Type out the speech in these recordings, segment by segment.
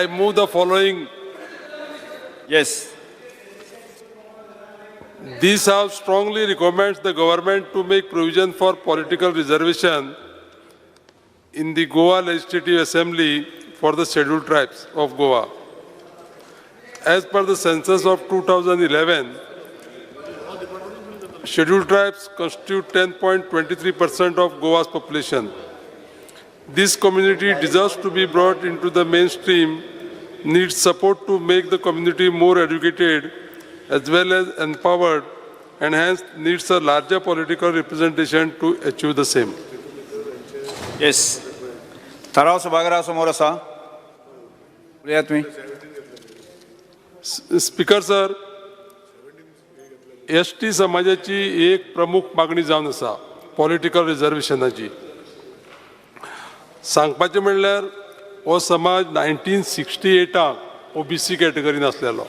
I move the following. Yes. This House strongly recommends the government to make provision for political reservation in the Goa Legislative Assembly for the scheduled tribes of Goa. As per the census of 2011, scheduled tribes constitute 10.23% of Goa's population. This community deserves to be brought into the mainstream, needs support to make the community more educated as well as empowered, and hence needs a larger political representation to achieve the same. Yes. थाराव सभाघरा समोर आसा. उलयात तुमी. Speaker sir, ST समाजाची एक प्रमुख मागणी जावन आसा पॉलिटिकल रिजर्वेशनाची. सांगपाचें म्हणल्यार हो समाज 1968 ओबीसी कॅटेगरीन आसलेलो,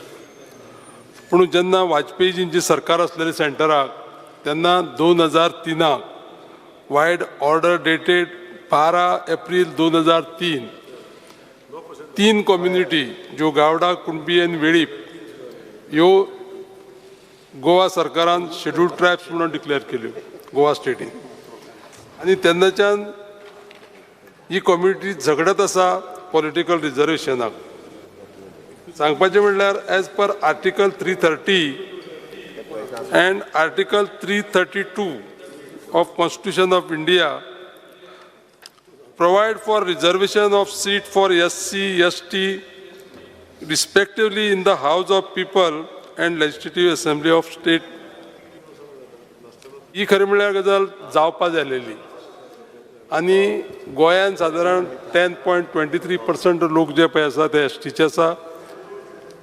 पूण जेन्ना वाजपेयीजींची सरकार आसलेली सेंटराक, तेन्ना 2003 क वायड ऑर्डर डेटेड 12 एप्रील 2003, तीन कम्युनिटी ज्यो गावडा, कुणबी आनी वेळीप ह्यो गोवा सरकारान शेड्यूल्ड ट्रायब्स म्हणून डिक्लेअर केल्यो गोवा स्टेटीन. आनी तेन्नाच्यान ही कम्युनिटी झगडत आसा पॉलिटिकल रिजर्वेशनाक. सांगपाचें म्हणल्यार, as per Article 330 and Article 332 of Constitution of India provide for reservation of seat for SC, ST respectively in the House of People and Legislative Assembly of State. ही खरें म्हणल्यार गजाल जावपा जालेली. आनी गोंयान सादारण 10.23% लोक जे पळय आसा ते एसटीचे आसा.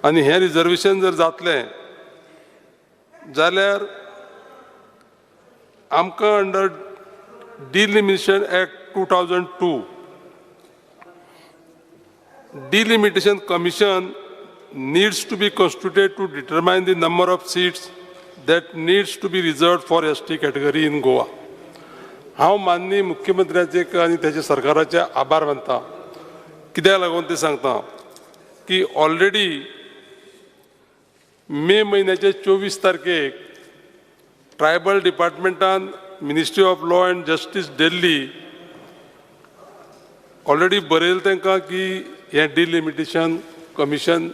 आनी हें रिजर्वेशन जर जातलें जाल्यार आमकां under Delimitation Act 2002, Delimitation Commission needs to be constituted to determine the number of seats that needs to be reserved for ST category in Goa. हांव माननीय मुख्यमंत्र्याचे आनी तेच्या सरकाराचे आभार मानता. कित्याक लागून तें सांगता की ऑलरेडी मे म्हयन्याचे 24 तारखेक tribal डिपार्टमेंटान Ministry of Law and Justice, Delhi already बरयलें तांकां की हें डिलिमिटेशन कमिशन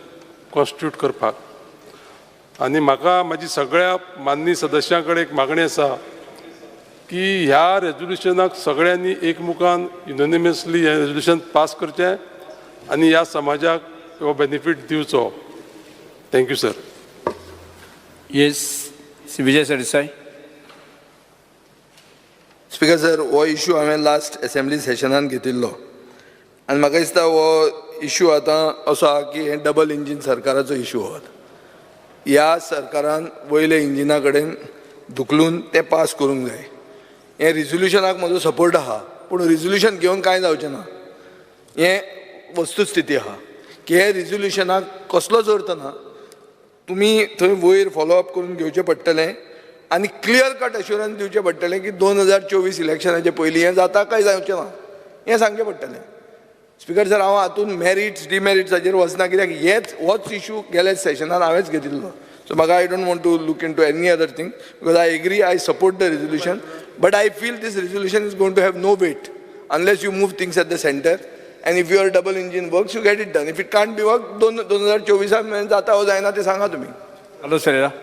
कॉन्स्टिट्यूट करपाक. आनी म्हाका म्हाजी सगळ्या माननीय सदस्यां कडेन एक मागणी आसा की ह्या रेजोल्युशनाक सगळ्यांनी एकमुखान युनॅनिमसली हें रेजोल्युशन पास करचें आनी ह्या समाजाक हो बेनिफीट दिवचो. Thank you, sir. Yes, Shri Vijay Sardesai. Speaker sir, हो इशू हांवें लास्ट असेंब्ली सेशनान घेतिल्लो आनी म्हाका दिसता हो इशू आतां असो आहा की हें डबल इंजीन सरकाराचो इशू हो आतां. ह्या सरकारान वयल्या इंजिना कडेन धुकलून तें पास करूंक जाय. हें रिजोल्युशनाक म्हजो सपोर्ट आहा, पूण रिजोल्युशन घेवन कांय जावचें ना. हें वस्तुस्थिती आहा की हे रिजोल्युशनाक कसलोच अर्थ ना. तुमी थंय वयर फॉलो अप करून घेवचें पडटलें आनी क्लियर कट अश्युरन्स दिवचें पडटलें की 2024 इलेक्शनाचे पयलीं हें जाता काय जावचें ना, हें सांगचें पडटलें. स्पिकर सर, हांव हातूंत मॅरिट्स डिमॅरिट्साचेर वचना, कित्याक हेच होच इशू गेल्या सेशनान हांवेंच घेतिल्लो. सो म्हाका I don't want to look into any other thing because I agree, I support the resolution, but I feel this resolution is going to have no weight unless you move things at the center, and if your double engine works, you get it done. If it can't be worked, 2024 मेरेन जाता हो जायना ते सांगा तुमी. Carlos Ferreira.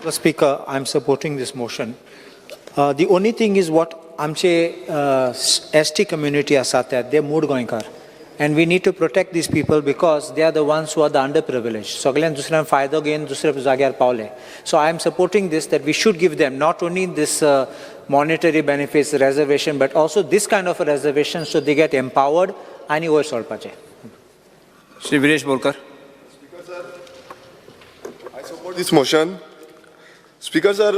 Mr. Speaker, I am supporting this motion. The only thing is what आमचे ST community आसा ते, they मूळ गोंयकार and we need to protect these people because they are the ones who are the underprivileged. सगळ्यान दुसऱ्यान फायदो घेवन दुसऱ्या जाग्यार पावले. So I am supporting this, that we should give them not only this monetary benefits reservation but also this kind of a reservation, so they get empowered आनी वयर सरपाचें. Shri Viresh Borkar. I support this motion. Speaker sir,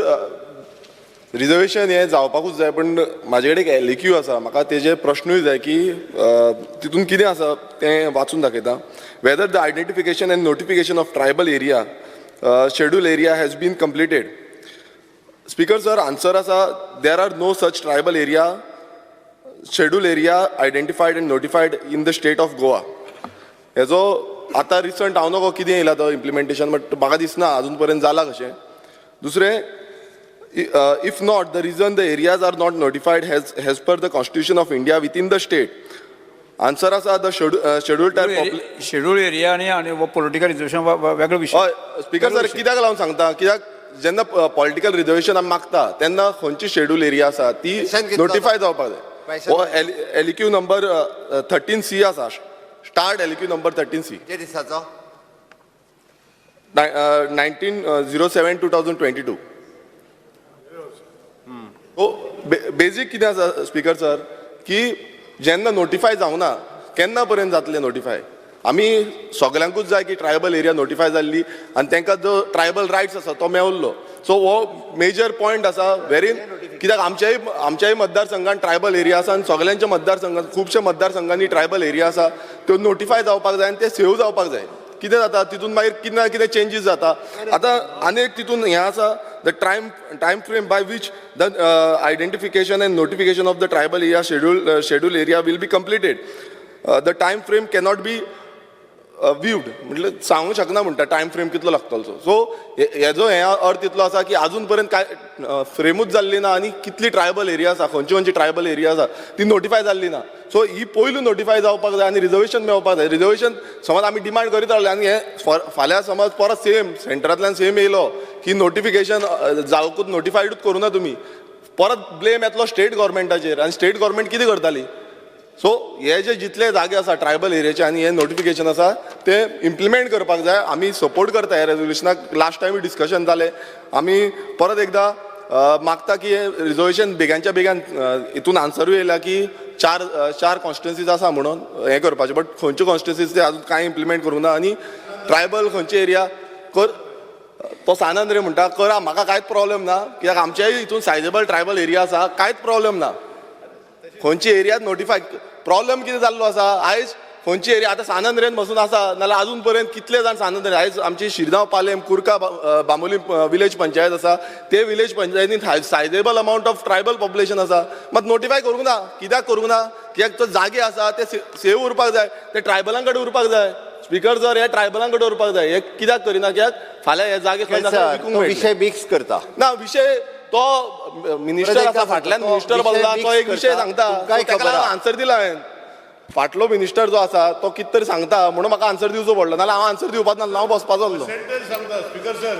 reservation हें जावपाकूच जाय, पण म्हाजे कडेन एक एलएक्यू आसा. म्हाका तेजे प्रश्नूय जाय की तितून कितें आसा तें वाचून दाखयता. Whether the identification and notification of tribal area, schedule area has been completed. Speaker sir, answer आसा, there are no such tribal area schedule area identified and notified in the state of Goa. हेजो आतां recent हांव नको कितें येयला तो implementation, but म्हाका दिसना अजून पर्यंत जाला कशें. दुसरें, if not, the reason the areas are not notified as per the Constitution of India within the state. Answer आसा the schedule tribe. Schedule area आनी आनी पॉलिटिकल रिजर्वेशन वेगळो विशय. हय स्पीकर सर, कित्याक लागून सांगता, कित्याक जेन्ना पॉलिटिकल रिजर्वेशन आमी मागता तेन्ना खंयची शेड्यूल एरिया आसा ती नोटिफाय जावपाक जाय. हो एलक्यू नंबर 13C आसा, स्टार्ट एलक्यू नंबर 13C. दिसाचो 19/07/2022. सो बेजीक कितें आसा स्पीकर सर, की जेन्ना नोटिफाय जावना केन्ना पर्यंत जातलें नोटिफाय? आमी सगल्यांकूच जाय की ट्रायबल एरिया नोटिफाय जाल्ली आनी तांकां जो ट्रायबल रायट्स आसा तो मेवल्लो. सो हो मेजर पॉयंट आसा वेरीन, कित्याक आमच्याय मतदारसंघान ट्रायबल एरिया आसा आनी सगल्यांच्या मतदारसंघान खुबशे मतदारसंघांनी ट्रायबल एरिया आसा, त्यो नोटिफाय जावपाक जाय आनी ते सेव जावपाक जाय. कितें जाता तितून मागीर कितें ना कितें चेंजीस जाता. आतां आनी एक तितून हें आसा, the time frame by which the identification and notification of the tribal area schedule area will be completed. The time frame cannot be viewed, म्हटल्यार सांगूंक शकना म्हणटा टायम फ्रेम कितलो लागतलो. सो हेजो हे अर्थ इतलो आसा की आजून पर्यंत कांय फ्रेमूच जाल्ली ना आनी कितली ट्रायबल एरिया आसा, खंयची खंयची ट्रायबल एरिया आसा ती नोटिफाय जाल्ली ना. सो ही पयलू नोटिफाय जावपाक जाय आनी रिजर्वेशन मेळपाक जाय. रिजर्वेशन समज आमी डिमांड करीत रावले आनी हे फाल्यां समज परत सेम सेंटरांतल्यान सेम येयलो की नोटिफिकेशन जावकूच नोटिफायडूच करूं ना तुमी, परत ब्लेम येतलो स्टेट गव्हर्मेंटाचेर आनी स्टेट गव्हर्मेंट कितें करताली. सो हे जे जितले जागे आसा ट्रायबल एरियाचे आनी हे नोटिफिकेशन आसा ते इम्प्लिमेंट करपाक जाय. आमी सपोर्ट करता ह्या रेजोल्युशनाक. लास्ट टायम डिस्कशन जालें, आमी परत एकदां मागता की हे रिजर्वेशन बेगानच्या बेगान हितून आन्सरूय येयला की चार कॉन्स्टिट्युन्सीज आसा म्हणून हें करपाचें, बट खंयच्यो कॉन्स्टिट्युन्सीज ते आजून कांय इम्प्लिमेंट करूंक ना. आनी ट्रायबल खंयची एरिया कर, तो सानंद रे म्हणटा करा, म्हाका कांयच प्रॉब्लेम ना, कित्याक आमच्याय हितून सायजेबल ट्रायबल एरिया आसा, कांयच प्रॉब्लेम ना. खंयची एरिया नोटिफाय, प्रॉब्लेम कितें जाल्लो आसा आयज खंयची एरिया आतां सानंद रेन बसून आसा, नाल्यार आजून पर्यंत कितले जाण सानंद रेन आयज आमची शिरगांव, पालेम, कुर्का, बांबोली विलेज पंचायत आसा, ते विलेज पंचायतीन sizeable amount of tribal population आसा, मात नोटिफाय करूंक ना. कित्याक करूंक ना? कित्याक तो जागे आसा ते सेव उरपाक जाय, ते ट्रायबलां कडेन उरपाक जाय. स्पीकर सर, हे ट्रायबलां कडेन उरपाक जाय, हे कित्याक करिना? कित्याक फाल्यां हे जागे खंय विकूंक मेळटले. विशय मिक्स करता ना, विशय तो मिनिस्टर आसा फाटल्यान, मिनिस्टर बसला तो एक विशय सांगता, ताका आन्सर दिला हांवें. फाटलो मिनिस्टर जो आसा तो कितें तरी सांगता म्हणून म्हाका आन्सर दिवचो पडलो, नाल्यार हांव आन्सर दिवपाक ना, हांव बसपाचो आसलो. पर्सेंटेज सांगता स्पीकर सर,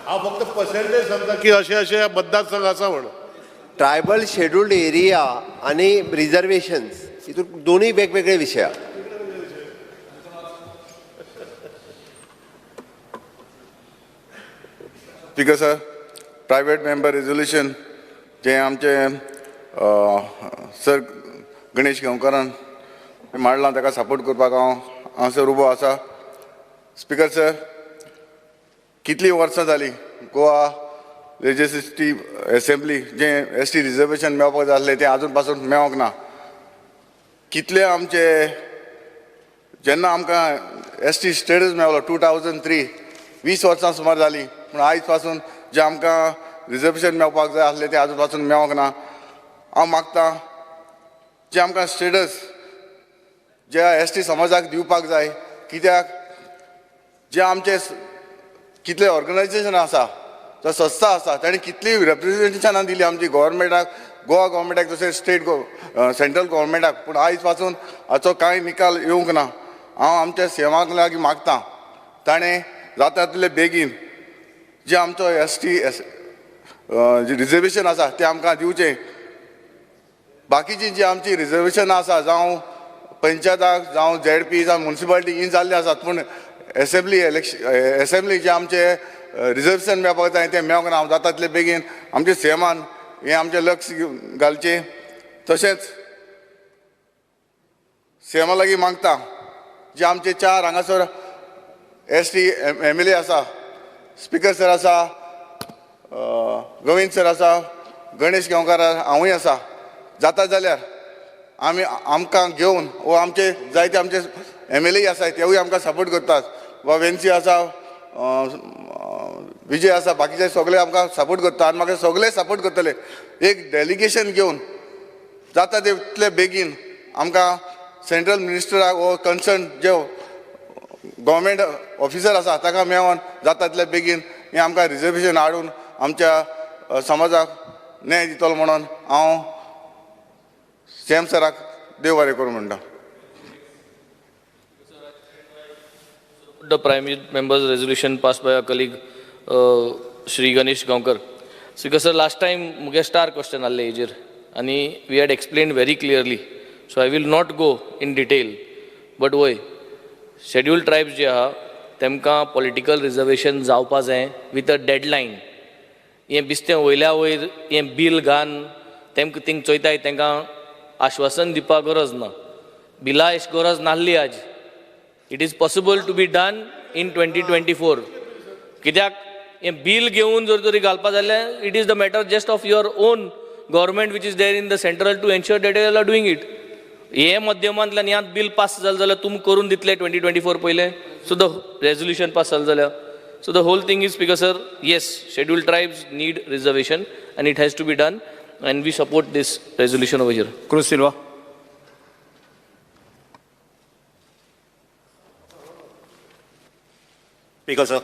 हांव फक्त पर्सेंटेज सांगता की अशे अशे मतदारसंघ आसा म्हणून. ट्रायबल शेड्युल्ड एरिया आनी रिजर्वेशन्स हितून दोनूय वेगवेगळे विशय. Speaker sir, private member resolution जें आमचें सर गणेश गांवकारान मांडलां ताका सपोर्ट करपाक हांव हांगासर उबो आसा. स्पीकर सर, कितलीं वर्सां जालीं गोवा लेजिस्लेटीव एसेंब्ली जें एस टी रिजर्वेशन मेळपाक जाय आसलें तें आजून पासून मेळोंक ना. कितले आमचे जेन्ना आमकां एस टी स्टेटस मेळ्ळो 2003, 20 वर्सां सुमार जालीं, पूण आयज पासून जें आमकां रिजर्वेशन मेळपाक जाय आसलें तें आजून पासून मेळोंक ना. हांव मागता जें आमकां स्टेटस जे एस टी समाजाक दिवपाक जाय, कित्याक जे आमचे कितले ऑर्गनायजेशन आसा, जो संस्था आसा ताणी कितली रेप्रेजेंटेशनां दिली आमची गव्हर्मेंटाक, गोवा गव्हर्मेंटाक तशें स्टेट सेंट्रल गव्हर्मेंटाक, पूण आयज पासून हाचो कांय निकाल येवंक ना. हांव आमच्या सेवाक लागीं मागता ताणें जाता तितले बेगीन जे आमचो एस टी जे रिजर्वेशन आसा तें आमकां दिवचें. बाकीची जी आमची रिजर्वेशन आसा जावं पंचायताक जावं झेड पी जावं मुन्सिपालिटी ही जाल्ली आसात, पूण एसेंब्ली इलेक्शन एसेंब्ली जे आमचे रिजर्वेशन मेळपाक जाय तें मेळोंक ना. हांव जाता तितले बेगीन आमचे सीएमान हें आमचें लक्ष घालचें. तशेंच सीएमा लागीं मागता जे आमचे 4 हांगासर S T M L A आसा, स्पीकर सर आसा, गोविंद सर आसा, गणेश गांवकार हांवूय आसा, जाता जाल्यार आमी आमकां घेवन वो आमचे जायते आमचे एम एल ए आसा तेवूय आमकां सपोर्ट करतात, वा वेन्सी आसा, विजय आसा, बाकीचे सगळे आमकां सपोर्ट करता आनी म्हाका सगळे सपोर्ट करतले. एक डेलिगेशन घेवन जाता तितले बेगीन आमकां सेंट्रल मिनिस्टराक वो कन्सर्न जे गव्हर्मेंट ऑफिसर आसा ताका मेळोन जाता तितले बेगीन हें आमकां रिजर्वेशन हाडून आमच्या समाजाक न्याय दितलो म्हणून हांव सीएम सराक देव बरें करूं म्हणटा. The private members resolution passed by our colleague Shri Ganesh Gaonkar. Speaker sir, last time मुगे star question आहले हेजेर आनी we had explained very clearly, so I will not go in detail. But वय शेड्युल्ड ट्रायब्स जे आहा तेमकां political reservation जावपा जाय with a deadline. हें बिस्तें वयल्या वयर हें बील घालून तेमकां थिंग चोयताय तेंकां आश्वासन दिवपाक गरज ना. बिला अशी गरज नासली आज. It is possible to be done in 2024. कित्याक हें बील घेवन जर तरी घालपा जाल्यार it is the matter just of your own government which is there in the central to ensure that you are doing it. हे माध्यमांतल्यान ह्यात बील पास जालें जाल्यार तुमी करून दितले 2024 पयलें. सो the resolution pass जालें जाल्यार so the whole thing is, speaker sir, yes, scheduled tribes need reservation and it has to be done and we support this resolution over here. Cruz Silva. Speaker sir,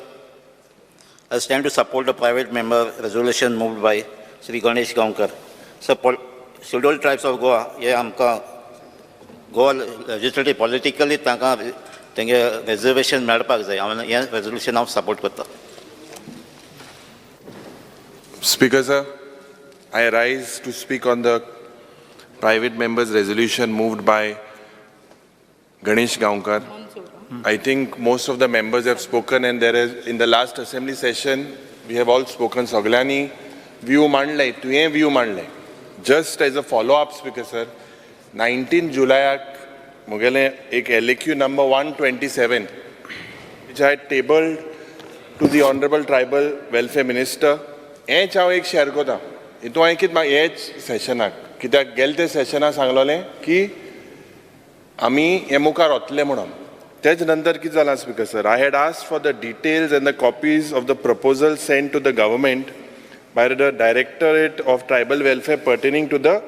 I stand to support the private member resolution moved by Shri Ganesh Gaonkar. Sir, scheduled tribes of Goa हे आमकां Goa legislative politically तांकां तेंगे reservation मेळपाक जाय. हांव हें resolution हांव support करता. Speaker sir, I rise to speak on the private members resolution moved by Ganesh Gaonkar. I think most of the members have spoken, and there is in the last assembly session we have all spoken. सगळ्यांनी view मांडले, तुवें view मांडले. Just as a follow up, Speaker sir, 19 जुलयाक मुगेलें एक LAQ number 127 which I had tabled to the Honorable Tribal Welfare Minister. हेंच हांव एक share करता हितून हांवें कितें हेच सेशनाक कित्याक गेले ते सेशनाक सांगलोलें की आमी हें मुखार वतले म्हणून. तेच नंतर कितें जालां speaker sir, I had asked for the details and the copies of the proposal send to the government by the Directorate of Tribal Welfare pertaining to the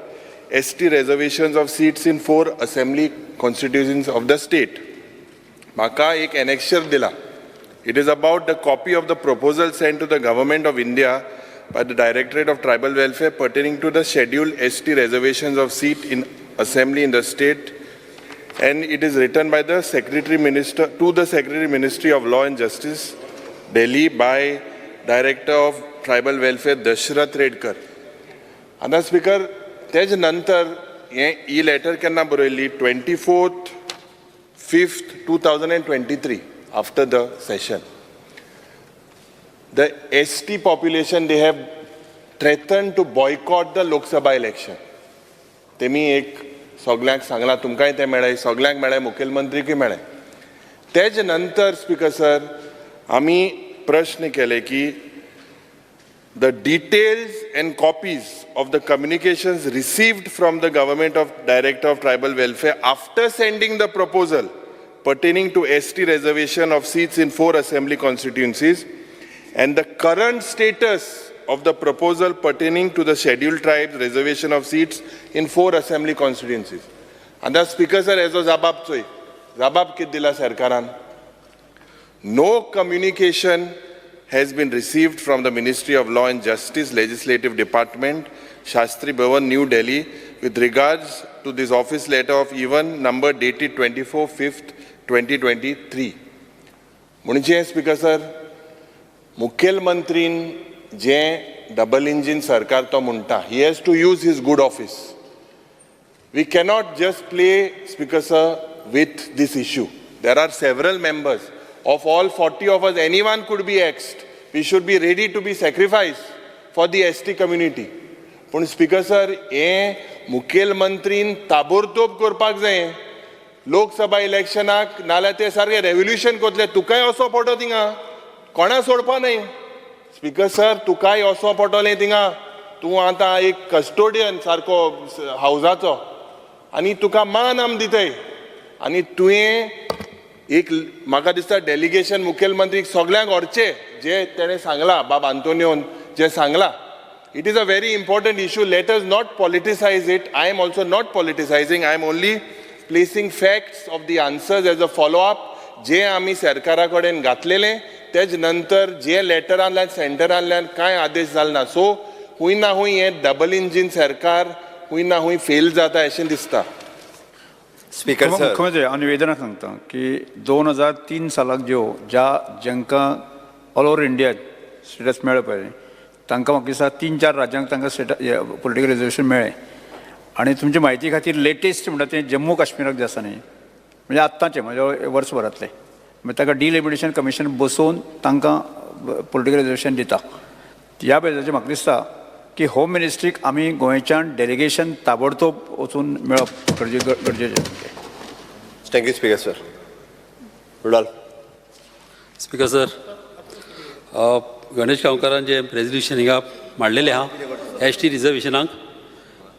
ST reservations of seats in 4 assembly constituencies of the state. म्हाका एक annexure दिला. It is about the copy of the proposal sent to the Government of India by the Directorate of Tribal Welfare pertaining to the scheduled ST reservations of seat in assembly in the state, and it is written by the Secretary Minister to the Secretary Ministry of Law and Justice, Delhi, by Director of Tribal Welfare Dashrath Redkar. आतां speaker, तेज नंतर हें ही letter केन्ना बरयल्ली, 24/5/2023, after the session. The ST population, they have threatened to boycott the Lok Sabha election. तेमी एक सगल्यांक सांगलां, तुमकांय तें मेळ्ळें, सगल्यांक मेळ्ळें, मुखेलमंत्रीकूय मेळ्ळें. तेज नंतर स्पीकर सर, आमी प्रश्न केले की the details and copies of the communications received from the Government of Director of Tribal Welfare after sending the proposal pertaining to ST reservation of seats in 4 assembly constituencies and the current status of the proposal pertaining to the scheduled tribes reservation of seats in 4 assembly constituencies. And the Speaker sir, as जबाब चोय, जबाब कितें दिला सरकारान? No communication has been received from the Ministry of Law and Justice Legislative Department, Shastri Bhavan, New Delhi, with regards to this office letter of even number dated 24/5/2023. म्हणजे speaker sir, मुखेलमंत्रीन जे double engine सरकार तो म्हणटा, he has to use his good office. We cannot just play, Speaker sir, with this issue. There are several members. Of all 40 of us, anyone could be axed. We should be ready to be sacrificed for the ST community. पूण speaker sir, हें मुखेलमंत्रीन ताबडतोब करपाक जाय. लोकसभा इलेक्शनाक नाल्यार ते सारकें revolution करतले. तुकाय असो पडटलो थिंगा, कोणा सोडपा न्हय. स्पीकर सर, तुकाय असो पडटलें थिंगा. तूं आतां एक कस्टोडियन सारको हावजाचो आनी तुका मान आम दिताय. आनी तुवें एक म्हाका दिसता डेलिगेशन मुखेलमंत्रीक सगल्यांक व्हरचें, जे तेणें सांगलां, बाब आंतोनियोन जें सांगलां It is a very important issue. Let us not politicise it. I am also not politicising. I am only placing facts of the answers as a follow up जे आमी सरकारा कडेन घातलेले तेज नंतर जे लेटरांतल्यान सेंटरांतल्यान कांय आदेश जाल ना. सो हुंय ना हुंय हें डबल इंजीन सरकार हुंय ना हुंय फेल जाता अशें दिसता. स्पीकर सर, मुख्यमंत्री, हांव निवेदनां सांगता की 2003 सालाक ज्यो ज्या जांकां ऑल ओवर इंडिया स्टेटस मेळ्ळें पळय, तांकां म्हाका दिसता 3-4 राज्यांक तांकां स्टेट पॉलिटिकल रिजर्वेशन मेळ्ळें. आनी तुमचे म्हायती खातीर लेटेस्ट म्हणटा तें जम्मू काश्मीराक जें आसा न्ही, म्हणजे आत्ताचें, म्हणजे वर्सभरांतलें, मागीर ताका डिलिमिटेशन कमिशन बसोवन तांकां पॉलिटिकल रिजर्वेशन दिता. ह्या बेजाचेर म्हाका दिसता की होम मिनिस्ट्रीक आमी गोंयच्यान डेलिगेशन ताबडतोब वचून मेळप गरजेचें. Thank you speaker sir. Rudolf. Speaker sir, Ganesh गांवकारान जें रेजल्युशन हिंगा मांडलेलें आहा एस टी रिजर्वेशनाक,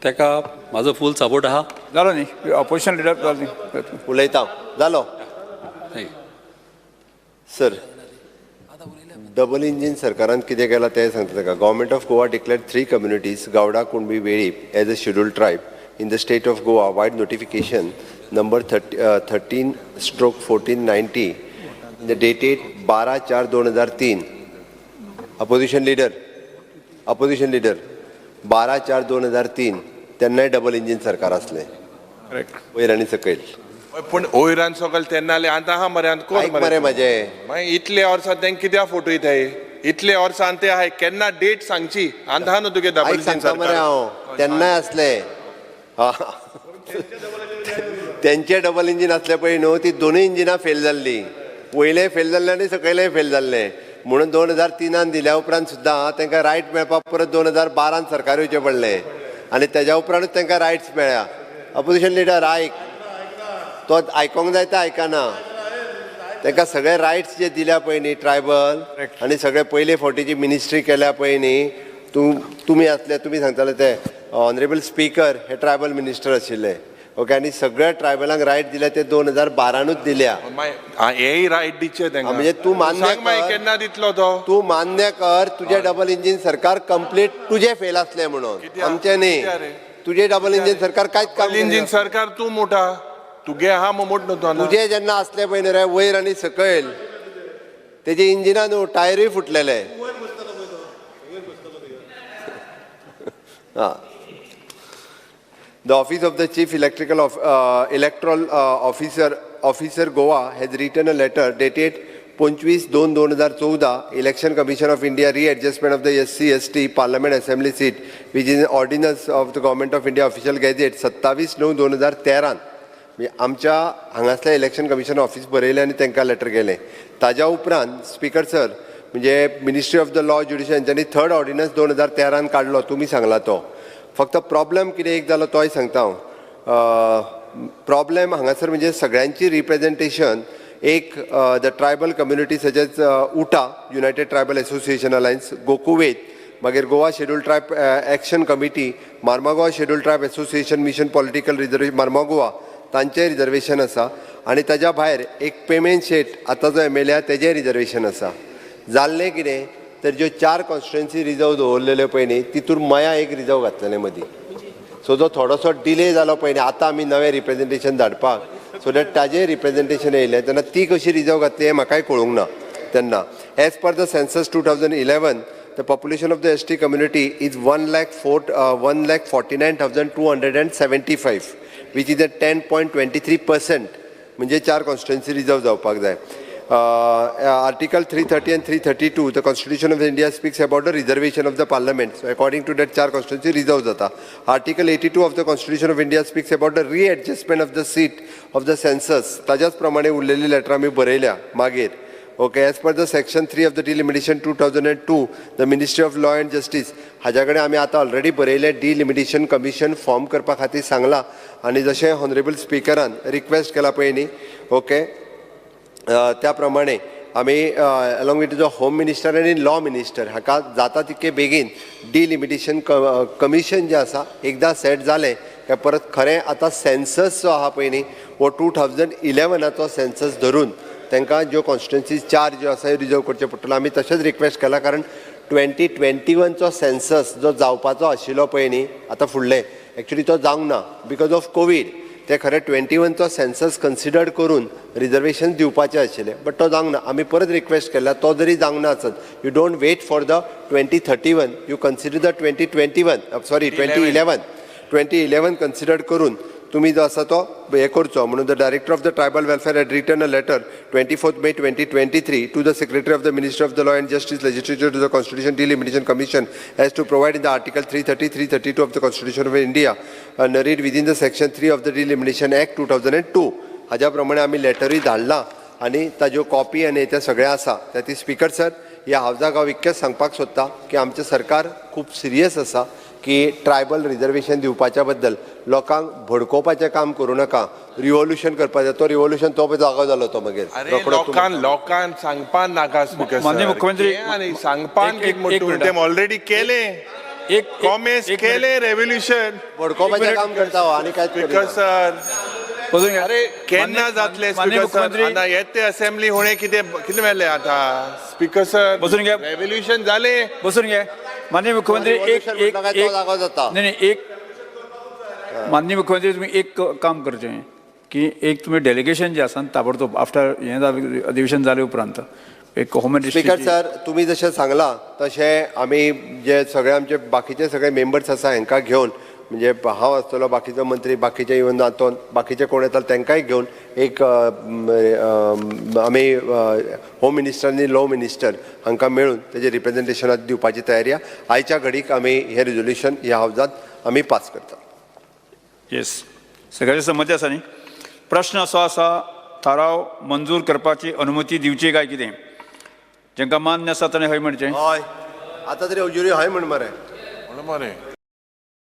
ताका म्हाजो फूल सपोर्ट आहा. जालो न्ही ऑपोजिशन लिडर जालो न्ही. उलयता जालो. Thank you sir. Double engine सरकारान कितें केलां तें सांगता ताका. Government of Goa declare 3 communities Gawda, Kunbi, Velip as a scheduled tribe in the state of Goa vide notification number 13/1490 the dated 12/4/2003. Opposition leader, opposition leader, 12/4/2003 तेन्नाय double engine सरकार आसलें, वयर आनी सकयल. पूण वयरान सकयल तेन्ना आतां आहा मरे, आतां कोण मरे म्हाजे मागीर इतले वर्सां तेंकां कित्याक फटयताय? इतले वर्सां ते आहाय, केन्ना डेट सांगची आतां आहा न्हू तुगे डबल इंजीन सरकार. मरे हांव तेन्नाय आसले, तेंचे डबल इंजीन आसले पळय न्हू, ती दोनूय इंजिनां फेल जाल्लीं, वयलें फेल जाल्लें आनी सकयलें फेल जाल्लें. म्हणून 2003 दिल्या उपरांत सुद्दां तांकां रायट मेळपाक परत 2012 सरकार येवचें पडलें आनी तेज्या उपरांतूच तांकां रायट्स मेळ्ळ्या. अपोजिशन लिडर आयक, तो आयकोंक जाय ते आयकना. तांकां सगळे रायट्स जे दिल्या पळय न्ही ट्रायबल आनी सगळे पयले फावटीची मिनिस्ट्री केल्या पळय न्ही, तूं तुमी आसले, तुमी सांगताले ते ऑनरेबल स्पीकर हे ट्रायबल मिनिस्टर आशिल्ले. ओके, आनी सगळ्या ट्रायबलांक रायट दिल्या ते 2012नूच दिल्या. हेय रायट दिचे तांकां. म्हणजे तूं मान्य कर, केन्ना दितलो तो तूं मान्य कर, तुजें डबल इंजीन सरकार कंप्लीट तुजें फेल आसलें म्हणून, आमचें न्ही. तुजें डबल इंजीन सरकार कांयच काम इंजीन सरकार तूं मोठा तुगे आहा मोठ न्हू. तुजें जेन्ना आसलें पळय न्ही रे वयर आनी सकयल, तेजे इंजिना न्हू टायरूय फुटलेले. हां. The Office of the Chief Electoral Officer Goa has written a letter dated 25/2/2014 Election Commission of India readjustment of the SC ST Parliament Assembly seat which is an ordinance of the Government of India official gazette 27/9/2013. आमच्या हांगासल्या election commission office बरयलें आनी तांकां letter गेलें. ताज्या उपरांत speaker sir, म्हणजे ministry of the law judicial हेंच्यांनी third ordnance 2013 काडलो, तुमी सांगला तो. फक्त प्रॉब्लम कितें एक जालो तोय सांगता हांव. प्रॉब्लम हांगासर म्हणजे सगळ्यांची रिप्रेजेंटेशन एक the tribal community such as UTA, United Tribal Association Alliance, Gokuved, मागीर Goa schedule tribe action committee, Marmagoa schedule tribe association mission political reservation Marmagoa, तांचें रिजर्वेशन आसा. आनी ताज्या भायर एक पेमेंट शेट आतां जो एम एल ए आसा तेजें रिजर्वेशन आसा. जाल्लें कितें तर ज्यो 4 कॉन्स्टिट्युएन्सी रिजर्व दवरलेल्यो पळय न्ही, तितूर मया एक रिजर्व घातलेलें मदीं. सो जो थोडोसो डिले जालो पळय न्ही, आतां आमी नवें रिप्रेजेंटेशन धाडपाक, सो that ताजें रिप्रेजेंटेशन येयलें तेन्ना ती कशी रिजर्व घातली हें म्हाकाय कळूंक ना तेन्ना. As per the census 2011 the population of the S T community is 1,49,275 which is a 10.23%, म्हणजे 4 कॉन्स्टिट्युएन्सी रिजर्व जावपाक जाय. Article 330 and 332, the Constitution of India speaks about the reservation of the Parliament. So according to that, 4 constituency reserve jata. Article 82 of the Constitution of India speaks about the readjustment of the seat of the census. ताज्याच प्रमाणे उरलेली letter आमी बरयल्या मागीर. Okay, as per the section 3 of the Delimitation 2002, the Ministry of Law and Justice, हाज्या कडेन आमी आतां ऑलरेडी बरयलें डिलिमिटेशन कमिशन फॉर्म करपा खातीर सांगलां. आनी जशें ऑनरेबल स्पिकरान रिक्वेस्ट केला पळय न्ही, ओके, त्या प्रमाणे आमी along with the home minister आनी लॉ मिनिस्टर हाका जाता तितके बेगीन डिलिमिटेशन कमिशन जें आसा एकदां सेट जालें काय परत खरें आतां सेन्सस जो आहा पळय न्ही, हो 2011 सेन्सस धरून तांकां ज्यो कॉन्स्टिट्युएन्सी 4 ज्यो आसा रिजर्व करचें पडटलें. आमी तशेंच रिक्वेस्ट केलां, कारण 2021चो सेन्सस जो जावपाचो आशिल्लो पळय न्ही आतां फुडलें, एक्चुली तो जावंक ना because of Covid. ते खरें 21चो सेन्सस कन्सिडर करून रिजर्वेशन दिवपाचें आशिल्लें, बट तो जावंक ना. आमी परत रिक्वेस्ट केला, तो जरी जावंक ना आसत, you don't wait for the 2031, you consider the 2021, sorry 2011 consider करून तुमी जो आसा तो हें करचो म्हणून. The director of the tribal welfare had written a letter 24 May 2023 to the secretary of the minister of the law and justice, legislature, to the constitution delimitation commission as to provide in the article 330, 332 of the constitution of India, narrate within the section 3 of the delimitation act 2002. हाज्या प्रमाणे आमी लेटरूय धाडलां आनी ताज्यो copy आनी ते सगळें आसा. त्या ती स्पीकर सर, ह्या हावजाक हांव इतकेंच सांगपाक सोदता की आमचें सरकार खूब सिरियस आसा की ट्रायबल रिजर्वेशन दिवपाच्या बद्दल लोकांक भडकोवपाचें काम करूं नाका. रिवोल्युशन करपाचें, तो रिवोल्युशन तो पळय जागो जालो तो मागीर अरे रोकडो. लोकांक लोकांक सांगपान नाका स्पीकर. माननीय मुख्यमंत्री, आनी सांगपान एक- एक मिनिट. ते ऑलरेडी केले एक कॉमेस एक केले रेव्होल्युशन. भडकोवपाचें काम करता हो, आनी कांयच स्पीकर करिना. सर, बसून घे. अरे केन्ना जातले माननीय स्पीकर सर? मुख्यमंत्री, आतां येते असेंब्ली होणे कितें कितें मेळ्ळें आतां स्पीकर सर? बसून घे. रेव्होल्युशन जालें. बसून घे. माननीय मुख्यमंत्री, एक Revolution एक म्हटलं काय तो एक जागो जाता. नाही नाही, एक माननीय मुख्यमंत्री, तुम्ही एक काम करचें की एक तुमी डेलिगेशन जें आसा ताबडतोब आफ्टर हें अधिवेशन जाले उपरांत एक होम स्पीकर मिनिस्ट्री सर, तुमी जशें सांगलां तशें आमी जे सगळे आमचे बाकीचे सगळे मेंबर्स आसा हांकां घेवन, म्हणजे हांव आसतलो, बाकीचो मंत्री, बाकीचे इवन आंतोन, बाकीचे कोण येताले तांकांय घेवन एक आमी होम मिनिस्टर आनी लॉ मिनिस्टर हांकां मेळून तेजें रिप्रेजेंटेशनात दिवपाची तयारी आहा. आयच्या घडीक आमी हें रेजोल्युशन ह्या हावजांत आमी पास करता. येस, सगळ्याची संमती आसा न्ही? प्रश्न असो आसा, थाराव मंजूर करपाची अनुमती दिवची काय कितें? जांकां मान्य आसा ताणें हय म्हणचें. हय, आतां तरी अजुरी हय म्हण मरे. म्हणून मरे.